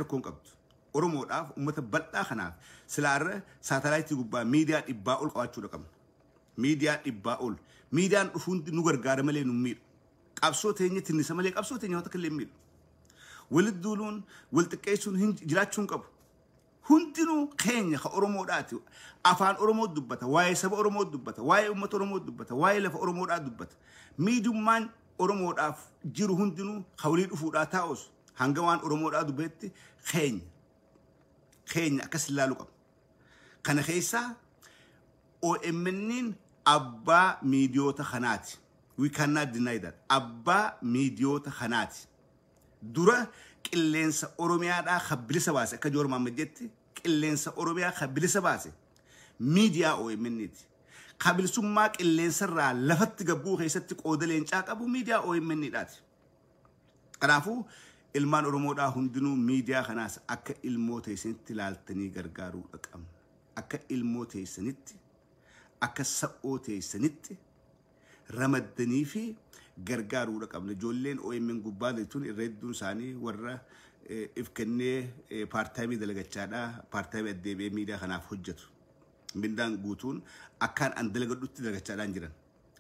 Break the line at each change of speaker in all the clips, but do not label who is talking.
Rakkoon qabdu. Oromoodhaaf, uummata bal'aa kanaaf silaarra saatalaayitii gubbaa miidiyaa 100 ol qabaachuudha qabna. Miidiyaa 100 ol. Miidiyaan dhufuun nu gargaara malee nu miidhu. Qabsoo teenya tinnisa malee qabsoo teenya waan takka illee hin miidhu. Walitti duuluun, wal xiqqeessuun hin jiraachuu hin qabu. Hundinuu keenya ka Oromoodhaati. Afaan Oromoo dubbata, waa'ee saba Oromoo dubbata, waa'ee uummata Oromoo dubbata, waa'ee lafa Oromoodhaa dubbata. Miidiyummaan Oromoodhaaf jiru hundinuu ka walii dhufuudhaa taa'us hanga waan Oromoodhaa dubbatetti keenya. Keenya akkas ilaaluu qabna. Kana keessaa OMN'n abbaa miidiyoota kanaati. We cannot deny that. Abbaa miidiyoota kanaati. Dura qilleensa Oromiyaadhaa kan bilisa baase, akka Joor Mahammad jetti, qilleensa Oromiyaa kan bilisa baase miidiyaa OMN'ti. Kan bilisummaa qilleensarraa lafatti gabbuu keessatti qooda leencaa qabu miidiyaa OMN'dhaati. Kanaafuu ilmaan Oromoodhaa hundinuu miidiyaa kanaas akka ilmoo teessanitti ilaaltanii gargaaruudha qabna. Akka ilmoo teessanitti, akka sa'oo teessanitti ramaddanii fi gargaaruudha qabna. Ijoolleen OMN gubbaa jechuun irra hedduun isaanii warra if kennee part-time dalagachaadha. Part-time addeebi'ee miidiyaa kanaaf hojjetu. Mindaan guutuun akkaan an dalagadhutti dalagachaadhaan jiran.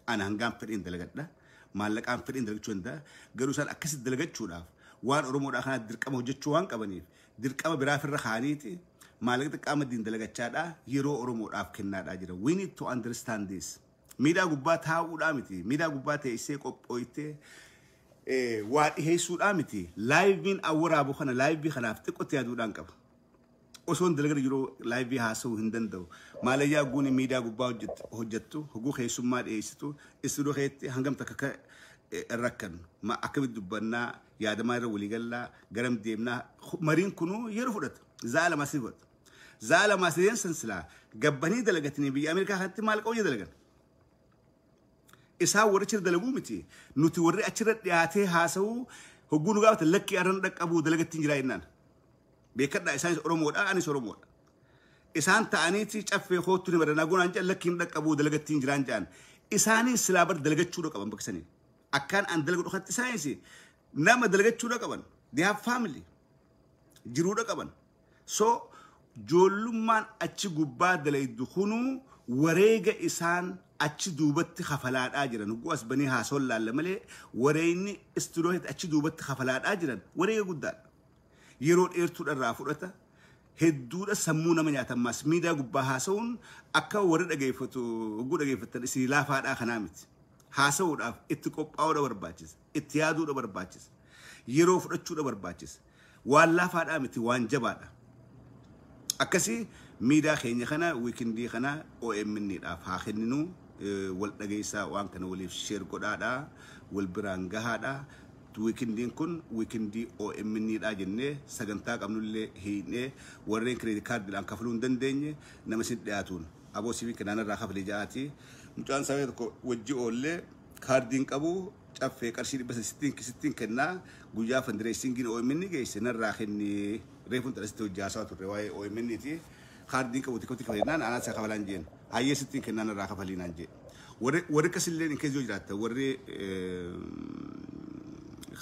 Ana hangaan fedhiin dalagadha. Maallaqaan fedhiin dalagachuu danda'a. Garuu isaan akkasitti dalagachuudhaaf waan Oromoodhaa kanaatti dirqama hojjechuu waan qabaniif dirqama biraaf irra kaaniiti maallaqa xiqqaa maddiin dalagachaadha yeroo Oromoodhaaf kennaadhaa jira. We need to understand this. Miidiyaa gubbaa taa'uudhaa miti. Miidiyaa gubbaa teessee qophooytee waa dhiheessuudhaa miti. Live-iin awwaraabu kana live kanaaf xiqqootti yaaduudhaan qaba. Osoo hin dalagana yeroo live haasa'uu hin danda'u. Maalayyaa guuni miidiyaa gubbaa hojjettu, hoguu keessummaa dhiyeessitu, istuudiyoo keessatti hangam takka akka rakkannu. Akkamitti dubbannaa, yaadamaa irra waliigallaa, garam deemnaa. Mariin kunuu yeroo fudhata. Za'a 2 si fudhata. Za'a 2 sadeen san silaa gabbanii dalagatanii biyya Ameerikaa kanatti maal qabu dalagan. Isaan warri achirra dalaguu miti. Nuti warri achirra dhiyaatee haasa'uu hogguu nu gaafatan, lakkii arran dhaqqabuu dalagattiin jiraa jennaan. Beekadhaa, isaanis Oromoodha, anis Oromoodha. Isaan ta'aniiti caffee kootu ni badanaa goonaan jedhan, lakkiin dhaqqabuu dalagattiin jiraan jedhan. Isaanis silaa bar dalagachuudha qaban bakka sanii. Akkaan an dalagu dhokatti isaanis nama dalagachuudha qaban. They have family. Jiruudha qaban. So joollummaan achi gubbaa dalaydu kunuu wareega isaan achi duubatti kafalaadhaa jiran. Hogguu as banii haasoon laalla malee wareegni istuudiyoo achi duubatti kafalaadhaa jiran wareega guddaadha. Yeroo dheertuudha irraa fudhata. Hedduudha sammuu nama nyaatan maas miidiyaa gubbaa haasa'uun akka warri dhageeffatu hogguu dhageeffatan isin laafaadhaa kanaa miti. Haasa'uudhaaf itti qophaa'uudha barbaachisa. Itti yaaduudha barbaachisa. Yeroo fudhachuudha barbaachisa. Waan laafaadhaa miti, waan jabaadha. Akkasii miidiyaa keenya kana weekend kana OMN-dhaaf haa kenninu. Wal dhageessaa, waan kana waliif share godhaadhaa, wal biraan gahaadhaa. Weekend-iin kun weekend OMN-dhaa jennee sagantaa qabnullee hiinee warreen credit card-iidhaan kafaluu hin dandeenye nama isin dhiyaatuun aboo sibii kennaan irraa kafalee ja'aati. Mucaan isaa tokko wajji oollee kaardiin qabu, caffee qarshii 300 sittiin kennaa, guyyaa fundraising-iin OMN geesse narraa kenni. Reefuun xalasitti hojii haasaa turre waa'ee OMN ti. Kaardiin qabu xiqqootti kafalinaan anaa isa kafalaan jeen, hayyee sittiin kennaa narraa kafaliinaan jee. Warri akkasillee in keessa yoo jiraatta, warri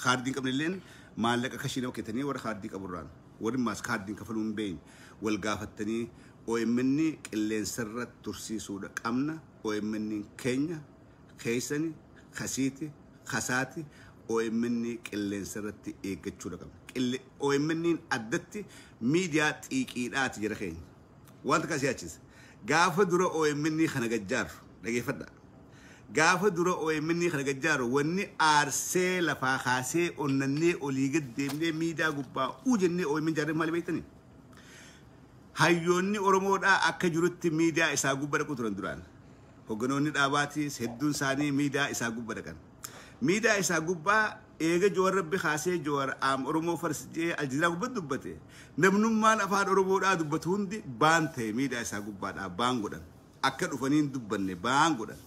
kaardiin qabne illeen maallaqa kashii nama kennanii, warra kaardii qaburraan, warri maas kaardiin kafaluu hin beekne wal gaafattanii OMN qilleensarra tursiisuudha qabna. OMN keenya, keessani, kasiiti, kasaati. OMN qilleensarratti eeggachuudha qabna. OMN addatti miidiyaa xiiqiidhaati jira keenya. Wanta kasi yaachisa. Gaafa dura OMN kana gajjaaru dhageeffadha. Gaafa dura OMN kana gajjaaru wanni aarsee lafaa kaasee onnannee olii gad deemnee miidiyaa gubbaa uu jennee OMN jaarree maali beektanii? Hayyoonni Oromoodhaa akka jirutti miidiyaa isaa gubbaa dhaqu turan duraan. Hogganoonni dhaabaatiis hedduun isaanii miidiyaa isaa gubbaa dhaqan. Miidiyaa isaa gubbaa eega Joowar Rabbi kaasee Joowar aam Oromoo first jee Aljazeeraa gubbatti dubbate. Namnummaan afaan Oromoodhaa dubbatu hundi ban ta'e, miidiyaa isaa gubbaadhaa ban godhan. Akka dhufanii hin dubbanne ban godhan.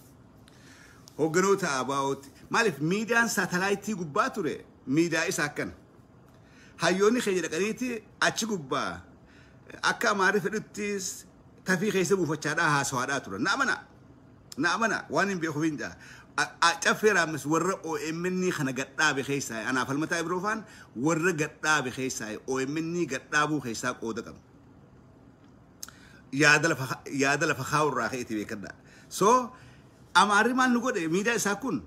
Hogganoota ABO'tti. Maaliif? Miidiyaan saatalaayitii gubbaa ture miidiyaa isaa akkana. Hayyoonni keenya dhaqaniiti achi gubbaa akka Amaarri fedhuttis tafii keessa buufachaadhaa haasawaadhaa turan. Na amana. Na amana, waan hin beekuuf hin jaa. Caffee Raammis warra OMN kana gadhaabe keessaa, anaaf Falmataa Ibroofaan warra gadhaabe keessaa, OMN gadhaabuu keessaa qooda qaba. Yaada lafa kaa'urraa ka'eeti beekadha. So Amaarri maal nu godhe? Miidiyaa isaa kun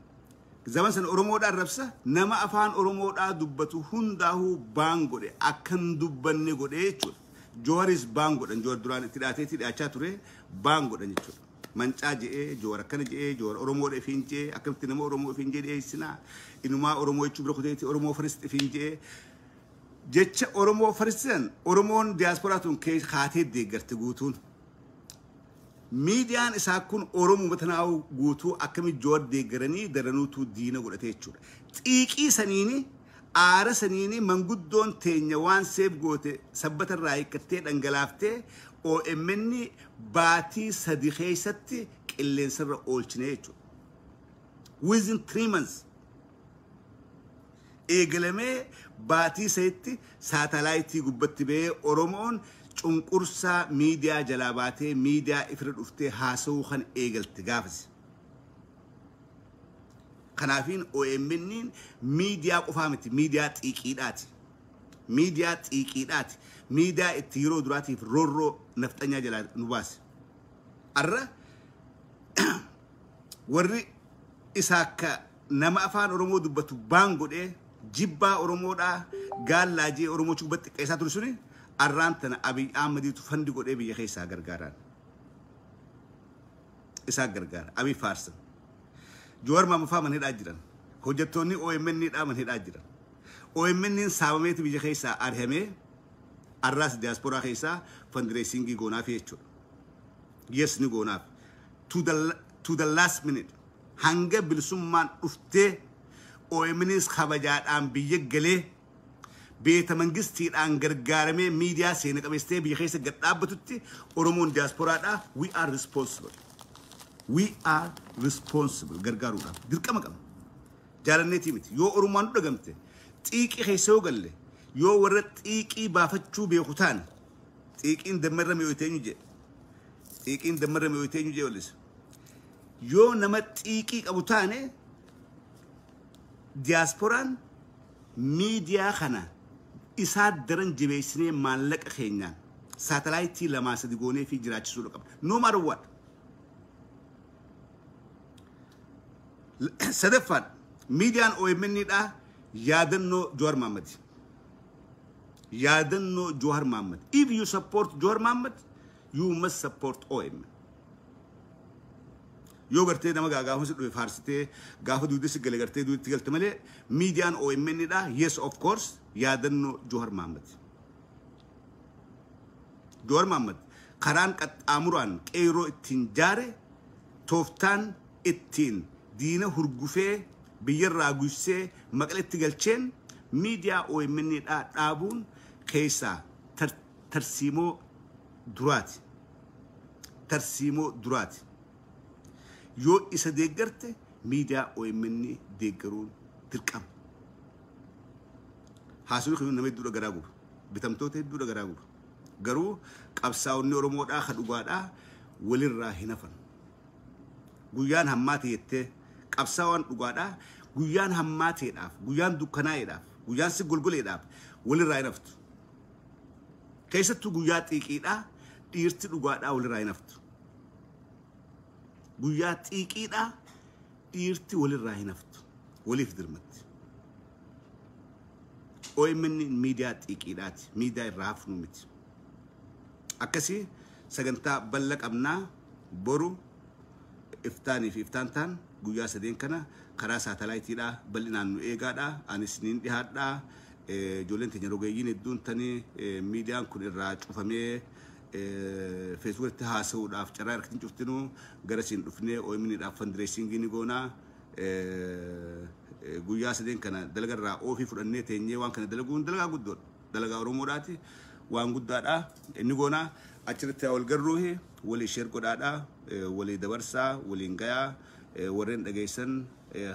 zaman sana Oromoodhaan rabsa, nama afaan Oromoodhaa dubbatu hundaa'uu ban godhe, akkan dubbanne godhe jechuudha. Jooharis ban godhan. Joowar duraan itti dhiyaatee itti dhiyaachaa ture, ban godhan jechuudha. Mancaa je'ee, Joowar akkana je'ee, Joowar Oromoodha ifiin je'ee, akkamitti nama Oromoo ifiin je'ee dhiyeessinaa, inumaa Oromoo jechuu bira kuteetti Oromoo first ifiin je'ee. Jecha Oromoo first Oromoon diyaasporaa tun kaatee deeggarte guutuun. Miidiyaan isaa kun Oromoo matanaa'uu guutuu akkamitti Joowar deeggaranii daranuutu diina godhate jechuudha. Xiiqii saniini, aara saniini, manguddoon teenya waan seef goote sabbata irraa hiikkattee dhangalaaftee OMN baatii 3 keessatti qilleensarra oolchine jechuudha. Within 3 months eegalamee baatii saditti saatalaayitii gubbatti ba'ee, Oromoon cunqursaa miidiyaa jalaa baatee miidiyaa ifirra dhuftee haasawuu kan eegalte gaafas. Kanaafiin OMN miidiyaa qofaa miti, miidiyaa xiiqiidhaati. Miidiyaa xiiqiidhaati. Miidiyaa itti yeroo duraatiif roorroo nafxanyaa jalaa nu baase. Arra warri isa akka nama afaan Oromoo dubbatu ban godhee, jibbaa Oromoodhaa gaallaa jee Oromoo cubbatti xiqqeessaa ture suni arraan tana Abiy Ahmediitu fund godhee biyya keessaa gargaaraan. Isaa gargaara. Abiy faarsan. Joowar Maamufaa man hidhaa jiran. Hojjettoonni OMN dhaa man hidhaa jiran. OMN saamameeti biyya keessaa ari'amee arraas diyaasporaa keessaa fundraising goonaaf jechuudha. Yes, ni goonaaf. To the last minute, hanga bilisummaan dhuftee OMNs kabajaadhaan biyya galee beeta mangistiidhaan gargaaramee miidiyaa seena qabeessitee biyya keessa gad dhaabbatutti Oromoon diyaasporaadhaa we are responsible. We are responsible, gargaaruudhaaf dirqama qabna. Jaalanneetii miti. Yoo Oromoon nu dhagamte, xiiqii keessa yoo galle, yoo warra xiiqii baafachuu beeku taane, xiiqiin dammarra mi'ooyte eenyu jedhe, xiiqiin dammarra mi'ooyte eenyu jedhe wallisa. Yoo nama xiiqii qabu taane, diyaaspooraan miidiyaa kana isaa daran jabeessinee maallaqa keenyaan saatalaayitii lamaa sadi goonee fi jiraachisuudha qabna. No matter what. Sadaffaan miidiyaan OMN dha yaadannoo Jowaar Mahaammad. Yaadannoo Jowaar Mahaammad. If you support Jowaar Mahaammad, you must support OMN. Yoo gartee nama gaafa si dhufe faarsitee gaafa duudii si gale gartee duuditti galte malee, miidiyaan OMN dha, yes, of course, yaadannoo Jowaar Mahaammad. Jowaar Mahaammad karaan qaxxaamuraan qeeroo ittiin jaare, tooftaan ittiin diina hurgufee biyyarraa guysee Maqaletti galcheen miidiyaa OMN dhaa dhaabuun keessaa tarsiimoo duraati. Tarsiimoo duraati. Yoo isa deeggarte, miidiyaa OMN deeggaruun dirqama. Haasawni kun nama hedduudha garaa guba. Bitamtoota hedduudha garaa guba. Garuu qabsaa'onni Oromoodhaa ka dhugaadhaa walirraa hin hafan. Guyyaan hammaate jettee qabsaa'aan dhugaadhaa guyyaan hammaateedhaaf, guyyaan dukkanaa'eedhaaf, guyyaan si golgoleedhaaf walirraa hin haftu. Keessattuu guyyaa xiiqiidhaa dhiirti dhugaadhaa walirraa hin haftu. Guyyaa xiiqiidhaa dhiirti walirraa hin haftu. Waliif dirmatti. OMN miidiyaa xiiqiidhaati. Miidiyaa irraa hafnu miti. Akkasii sagantaa bal'aa qabnaa. Boru, iftaanii fi iftaan taan guyyaa sadeen kana karaa saatalaayitiidhaa bal'inaan nu eegaadha. Anis niin dhihaadhaa. Ijoolleen teenya rogeeyyiin hedduun tanii miidiyaan kun irraa cufamee feesbuukatti haasa'uudhaaf carraa harkatiin cuftinuu gara siin dhufnee OMN-dhaaf fundraising ni goonaa. Guyyaa sadeen kana dalagarraa oofii fudhannee teenyee waan kana dalaguun dalagaa guddoodha. Dalagaa Oromoodhaati. Waan guddaadha. Inni goonaa achirratti wal garruuhi, walii share godhaadha. Walii dabarsaa, waliin gayaa, warreen dhageessan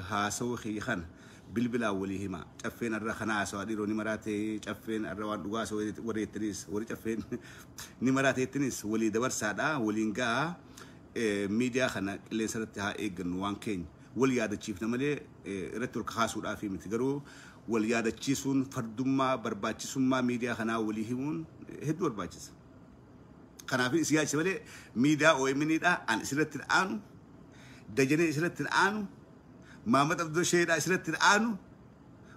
haasawuu kiyya kana bilbilaan walii hima. Caffeen irra kana haasawaa dhiiroo ni maraate, caffeen irra waan dhugaa haasawaa warri jettaniis, warri caffeen ni maraate jettaniis walii dabarsaadha, waliin gahaa. Miidiyaa kana qilleensa irratti haa eeggannu waan keenya. Wal yaadachiifna malee irratti ol kakaasuudhaaf miti. Garuu wal yaadachiisuun fardummaa barbaachisummaa miidiyaa kanaa walii himuun hedduu barbaachisa. Kanaaf isin yaachisa malee miidiyaa OMN dha an isirratti aanu, Dajanee isirratti aanu, Maamad Abdoo Sheedhaa isirratti aanu,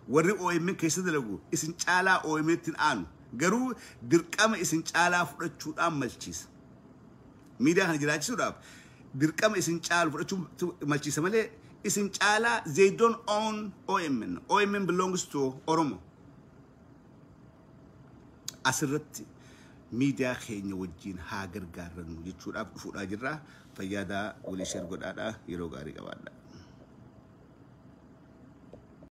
warri OMN keessa dalagu isin caalaa OMN tti aanu. Garuu dirqama isin caalaa fudhachuudhaan malchiisa. Miidiyaa kana jiraachisuudhaaf dirqama isin caalu fudhachuu malchiisa malee isin caalaa they don't own OMN. OMN belongs to Oromo. Asirratti miidiyaa keenya wajjin haa gargaarannu jechuudhaaf dhufuudhaa jirra. Fayyaadaa walii share godhaadhaa, yeroo gaarii qabaadhaa.